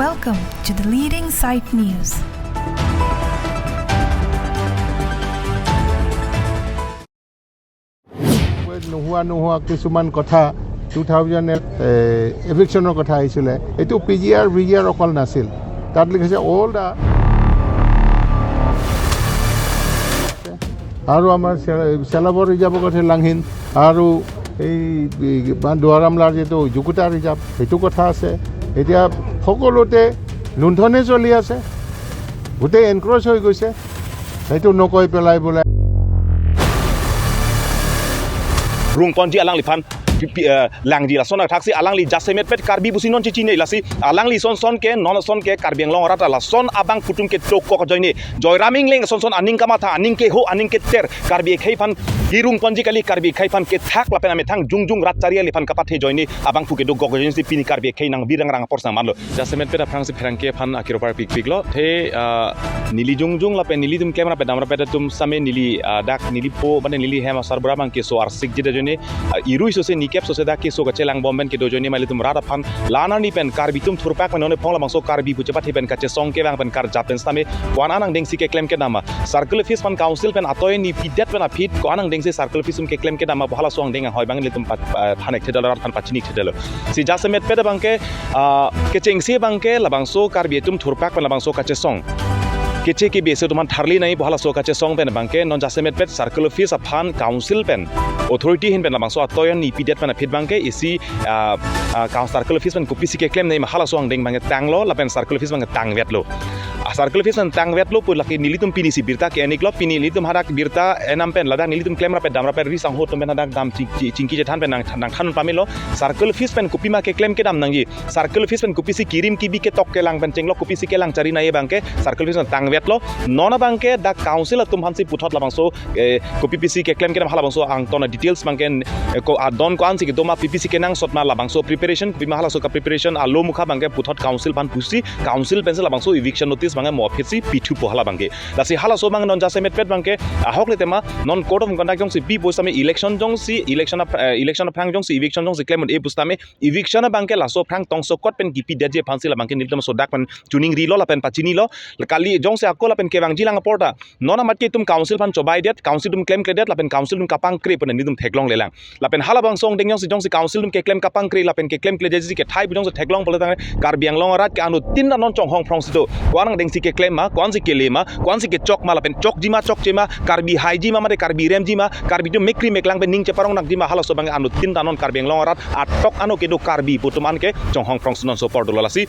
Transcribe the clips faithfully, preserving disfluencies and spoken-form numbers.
Welcome to the leading site news. নোহোৱা নোহোৱা কিছুমান কথা টু থাউজেণ্ড এভিকশ্যনৰ কথা আহিছিলে। এইটো পি জি আৰ ভি জি আৰ অকল নাছিল, তাত লিখিছে অল দা আৰু আমাৰ চে- চেলাবৰ ৰিজাৰ্ভৰ কথা লাংহিন আৰু এই এই বা দুৱাৰামলাৰ যিটো জুকুটা ৰিজাৰ্ভ সেইটো কথা আছে। এতিয়া সকলোতে লুণ্ঠনে চলি আছে, গোটেই এনক্ৰচ হৈ গৈছে। সেইটো নকৈ পেলাই বোলে Rungponji alangliphan pi- pi- eh, langji lason athaksi alangli jasemet pet Karbi pusi non chichinei lasi alangli son son ke non son ke Karbi Anglong arat lason abangphu atum ke tok kok joine Joyram Engleng son son aning kamatha aning keho aning keter Karbi akhei aphan kirungponji kali Karbi akhei aphan kethak lapen amethang jungjung rat chari aliphan kapathe joine abangphu kedo gok joine si pini Karbi akhei nang birang rang apor sangmanlo. Jasemet pet aphrangsi pherangke aphan akiro parpikpiklo. The ah, neli jungjung lapen nelitum klemrap damrap atum same neli ah, dak neli po mane neli hem asar bura abang keso arsik jida joine ah, irui sose nikep sose dak keso kachelangbom pen kedo joine malitum rat aphan la-an arni pen Karbi atum thurpak pen non ephong labangso Karbi pu chepathe pen kachesong kevang pen karjap pen same ko-an anang dengsi keklem kedam ma circle office pen council pen atoi ni pidet pen aphi ko-an anang dengsi circle office atum keklem kedam ma pu halaso angdeng anghoi abang nelitum pat- ah, thanek thedalo rat aphan pachini thedalo. Si jasemet pet abangke ah, kechengsi abangke labangso Karbi atum thurpak pen labangso kachesong keche kebe isi atum aphan tharli nangji pu halaso kachesong pen abangke non jasemet pet circle office aphan council pen authority ahin pen labangso atoi ni pidet pen aphi abangke isi ah, ah, kau- circle office pen kopisi keklem nangji ma halaso angdeng abangke tanglo lapen circle office abangke tangvetlo. Ah, circle office pen tangvetlo pu lake nelitum pini si birta ke-eniklo pini nelitum hadak birta enam pen ladak nelitum klemrap damrap ri sangho atum pen hadak dam ching- ching- chingki chethan pen nang nang than pamelo circle office pen kopima keklem kedam nangji circle office pen kopisi kirim kibi ketok kelang pen chenglo kopisi kelang chari nangji abangke circle office pen tangvetlo. Non abangke dak council atum aphansi puthot labangso eh, kopipisi keklem kedam halabangso angton details abangke eh, ko adon ko-ansi kedo ma pipisi kenangsot ma labangso preparation kopima halaso ka preparation alo mukha abangke puthot council aphan pusi council pensi labangso eviction notice abangke mo aphi si pithupo hala abangke. Lasi halaso abang non jasemet pet abangke ahok le tema non code of conduct jongsi pipo same election jongsi election ap- eh, election aphrang jongsi eviction jongsi klem un-e pu same eviction abangke laso aphrang tongsokot pen kipidetji aphansi labangke nelitum sodak pen chuning rilo lapen pachinilo. Kali jongsi ako lapen kevangji lang aporta non amat ke itum council aphan chobaidet council atum klemkledet lapen council atum kapangkre pu nelitum theklonglelang. Lapen halabangso angdeng jongsi jongsi council atum keklem kapangkre lapen keklemkledetji kethai pu jongsi theklong pule tang Karbi Anglong arat ke anuttin ta non chonghong phrongsi do. Ko-an angdengsi keklem ma, ko-ansi kele ma, ko-ansi kechok ma lapen chokji ma chokche ma, Karbi haiji ma mate Karbi remji ma, Karbi atum mekri meklang pen ning cheparong nangji ma halaso abang anuttin ta non Karbi Anglong arat atok ano kedo Karbi pu atum an ke chonghong phrongsi non so apor dolo lasi.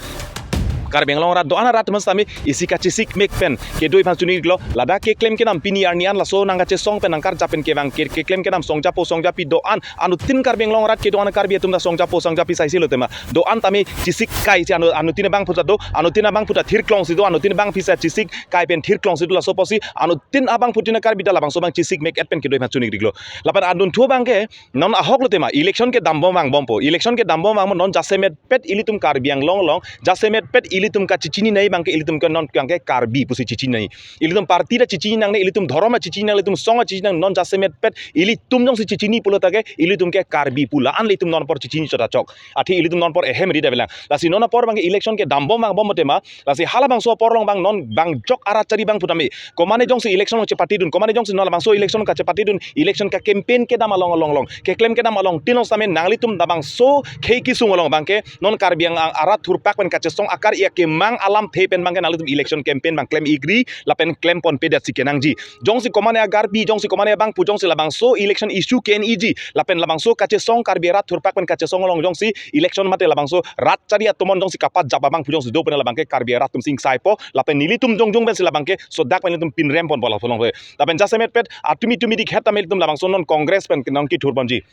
Karbi Anglong arat do-an arat atum sami isi kachesik mek pen kedo iphan chunilo ladak keklem kedam pini arni an laso nang kachesong pen nang karjap pen kevang ke keklem kedam songjapo songjapi do-an anuttin Karbi Anglong arat kedo-an Karbi atum ta songjapo songjapi saisi lo tema do-an tame chesik kai si anu anuttin abangphu ta do anuttin abangphu ta thirklongsi do anuttin abangpi sa chesik kai pen thirklongsi do laso apotsi anuttin abangphutin Karbi ta labangso abang chesik mek et pen kedo iphan chunilo. Lapen adunthu abangke non ahok lo tema election kedambom vangbompo election kedambom vangbom non jasemet pet ilitum Karbi Anglong along jasemet pet ilitum kachechini nangji abangke ilitum ke non abangke Karbi pusi chechini nangji. Ilitum party ta chechini nangne ilitum dhorom ta chechini nangne ilitum song ta chechini nangne non jasemet pet ilitum jongsi chechini pulo take ilitum ke Karbi pu la-an le itum non apor chechini chot achok. Athe ilitum non apor ehem ri davelang. Lasi non apor abangke election kedambom vangbom tema lasi halabangso apor along abang non bang jok arat chari abangphu tame komane jongsi election chepatidun komane jongsi non labangso election kachepatidun election ka campaign kedam along along along keklem kedam along tinong same nanglitum labangso khei kesung along abangke non Karbi Ang- arat thurpak pen kachesong akar ia kemang alamthe pen abangke nanglitum election campaign abang klem ikri lapen klem ponpedet si kenangji. Jongsi komane a Karbi jongsi komane abangphu jongsi labangso election issue ke-en iji lapen labangso kachesong Karbi arat thurpak pen kachesong along jongsi election mate labangso rat chari atum an jongsi kapajap abangphu jongsi do pen labangke Karbi arat atum si ingsaipo lapen nelitum jongjong pensi labangke sodak pen nelitum pinrem ponpo laso along. Lapen jasemet pet atumi tumi dik het tame ilitum labangso non Congress pen nang kethur ponji.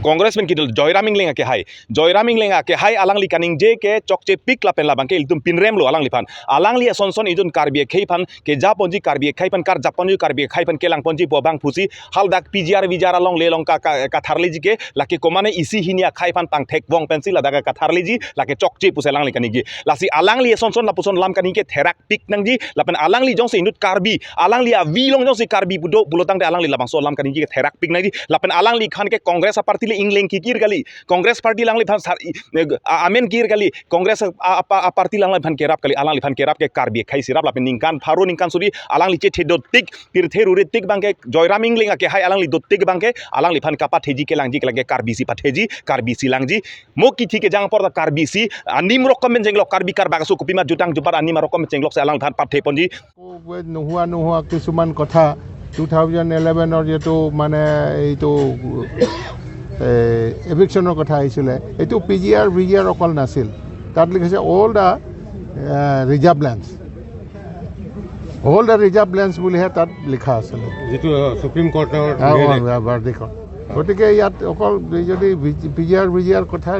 Congress pen kidul Joyram Engleng akehai. Joyram Engleng akehai alangli kaningje ke chokchepik lapen labangke ilitum pinremlo alangliphan. Alangli ason son idun Karbi akhei aphan keja ponji Karbi akhei aphan karjap ponji Karbi akhei aphan kelang ponji pu abangphusi haladak P G R V G R along le along ka, ka, katharliji ke lake komane isi hini akhei aphan pangthek vong pensi ladak katharliji lake chokche pusi alangli kaningje. Lasi alangli ason son lapuson lam kaningje therak pik nangji lapen alangli jongsi inut Karbi alangli avi along jongsi Karbi pu do pulo tangte alangli labangso alam kaningje therak pik nangji lapen alangli khan ke Congress a party le ingleng kikir kali, Congress party alangliphan sar-, i-, eh, a-, amen kir kali, Congress a, a, a, a party alangliphan kerap kali, alangliphan kerap ke Karbi akhei si rap lapen ningkan pharo ningkan suri alangli chethe dotik, pirthe rure tik abangke Joyram Engleng akehai alangli dotik abangke alangliphan kapatheji kelangji kelangke Karbi si patheji, Karbi si langji, mo kithi kejang apor ta Karbi si, anim rokom pen chenglok, Karbi Karbak aso kopima jutang jupat anim rokom pen chenglok si alangliphan pathe ponji. নোহোৱা নোহোৱা কিছুমান কথা two thousand ইলেভেনৰ যিটো মানে এইটো এভিকশ্যনৰ কথা আহিছিলে, এইটো পি জি আৰ ভি জি আৰ অকল নাছিল, তাত লিখিছে all the reserve lands, all the reserve lands বুলিহে তাত লিখা আছিলে। যিটো ছুপ্ৰিম কোৰ্টৰ ভাৰ্ডিকখন। গতিকে ইয়াত অকল যদি পি জি আৰ ভি জি আৰ কথা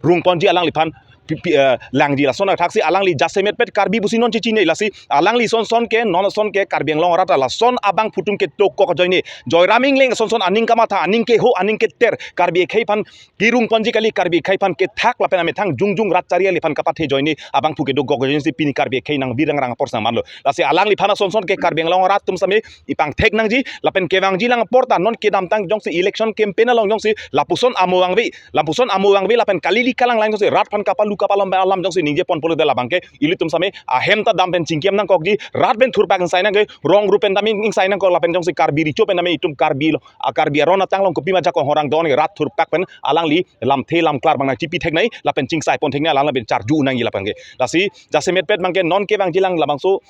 Rung ponji alangliphan pi-, pi-, eh, langji lason athaksi alangli jasemet pet Karbi pusi non chechine lasi alangli son son ke non son ke Karbi Anglong arat lason abangphu atum ke dokok ajoine Joyram Engleng son son aning kamatha aning keho aning keter Karbi akhei aphan kirung ponji kali Karbi akhei aphan kethak lapen amethang jungjung rat chari aliphan kapathe ajoine abangphu ke dokok ajoine si pini Karbi akhei nang virang rang apor sang manlo lasi alangliphan son son ke Karbi Anglong arat atum same ipangthek nangji lapen kevangji lang apor ta non kedamtang jongsi election campaign along jongsi lapuson amo vangve lapuson amo vangve lapen kali li kalang lang jongsi rat aphan kapalu kapalom alam jongsi ningje pon pulote labangke ilitum same ahem ta dam pen chingki am nangkokji rat pen thurpak ingsai nangke rong rup pen dam ingsai nangkok lapen jongsi Karbi recho pen dam itum Karbi lo a Karbi aron atang along kopima jakong horang don rat thurpak pen alangli lamthe lamklar abang nangchipi theknei lapen chingsai pon theknei alang lapen charju nangji labangke lasi jasemet pet abangke non kevangji lang labangso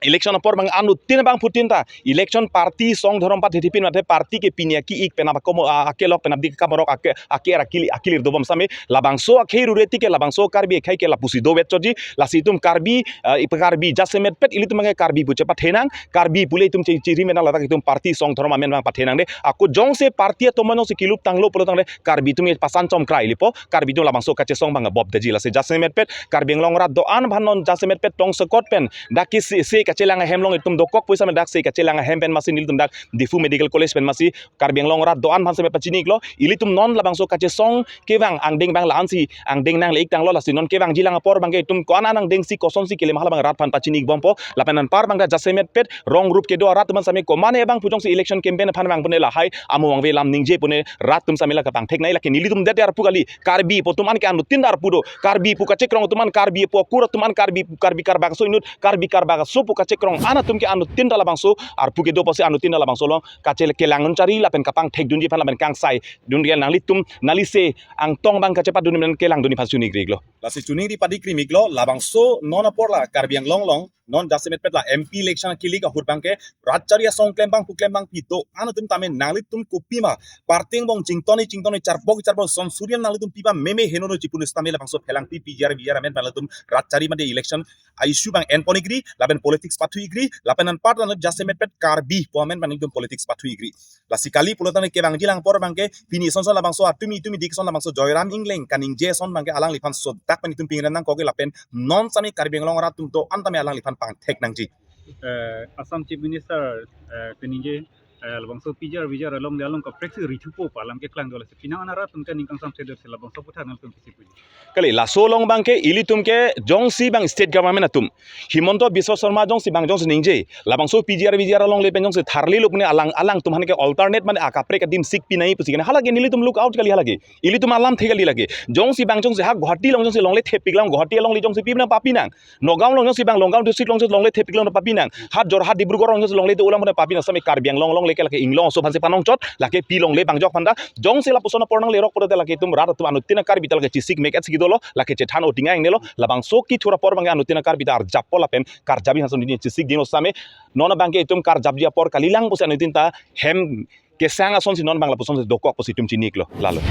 election apor abang anuttin abangphutin ta election party song dhorom pathethipin mathe party ke pini aki-ik penap akomo a- akelok penap dik kamorok ake ake akili akilir dobom same labangso akhei rure tik ke labangso Karbi akhei ke lapusi dovet choji lasi itum Karbi ah, ipa Karbi jasemet pet ilitum abangke Karbi pu chepathenang Karbi pule itum che chiri menang ladak itum party song dhorom amen abang pathenang de ako jongse party atomon jongse kilup tanglo pulo tangde Karbi itum pasan chom krai lipo Karbi itum labangso kachesong abang bob deji lasi jasemet pet Karbi Anglong arat do-an aphan non jasemet pet tong sekot pen dak ke se se kachelang ahem along itum dokok puisa dak se kachelang ahem pen masi nelitum dak Diphu Medical College pen masi Karbi Anglong arat do-an aphan seme pachini iklo ilitum non labangso kachesong kevang angdeng abang la-an si angdeng nang le-ik tanglo lasi non kevangji lang apor abangke itum ko-an an angdeng si koson si kelem hala abang rat aphan pachini ikbompo lapen anpar abang ta jasemet pet rong rup kedo arat atum same komane abangphu jongsi election campaign aphan vang pune lahai amo vangve lam ningje pune rat atum same la kapangtheknei lake nelitum det arpu kali Karbi pu atum an ke anuttin arpu do Karbi pu kachekrong atum an Karbi pu akur atum an Karbi Karbi Karbak aso inut Karbi Karbak aso pu kachekrong an atum ke anuttin labangso arpu kedo pusi anuttin labangso along kachele kelang chari lapen kapangthek dunji aphan lapen kangsai dunji nanglitum nanglise angtong abang kachepadun pen kelang dunji aphan choningri iklo lasi choningri padikri mi iklo labangso non apor la Karbi Anglong along non jasemet pet la M P election kilik ahut abangke rat chari asong klembang pu klembang pito an atum tame nanglitum kopima party angbong chingtoni chingtoni charbok charbok son surian nanglitum pipa meme henono chipun sitame labangso phelangpi P G R V G R amen abang latum rat chari mate election a issue abang en pon ikri lapen politics pathu ikri lapen anpar ta jasemet pet Karbi pu amen abang itum politics pathu ikri lasi kali pulo tangte kevangji lang apor abangke pini son son labangso atumi tumi dik son labangso Joyram Engleng kaningje son abangke alangliphan sodak pen itum pingren nangkokji lapen non same Karbi Anglong arat atum do-an tame alangliphan pangthek nangji. Eh, Assam Chief Minister eh, kaningje eh, labangso P G R V G R along de along kaprek si rithupo pu alam keklang do lasi pini an arat atum ke ning kangsam sedot si labangso aputhak nangtum pisi puji. Kali laso along abangke ilitum ke jongsi abang state government atum Himanta Biswa Sarma jongsi abang jongsi ningje labangso P G R V G R along le pen jongsi tharli luk ne alang alangtum aphan ke alternate mane akaprek adim sik pinai pusi kene halake nelitum look out kali halake ilitum alamthe kali lake jongsi abang jongsi ha Guwahati along jongsi longle thepik lang Guwahati along le jongsi pi nang papi nang Nagaon along jongsi abang Nagaon district along jongsi longle thepik lang papi nang ha Jorhat Dibrugarh along jongsi longle do ulang pone papi nang same Karbi Anglong along le ke lake inglong aso aphan si panong chot lake pi longle abang jok aphan ta jongsi lapuson apor nang lerok pulote lake itum rat atum anuttin Karbi ta lake chesik mek et si kedo lo lake chethan otinga ingnelo labangso kethur apor abangke anuttin Karbi ta arjappo lapen karjabi hason dini chesik dino same non abangke itum karjapji apor kalilang pusi anuttin ta hem kesang ason si non abang lapuson si dokok pusi itum chini iklo lalo.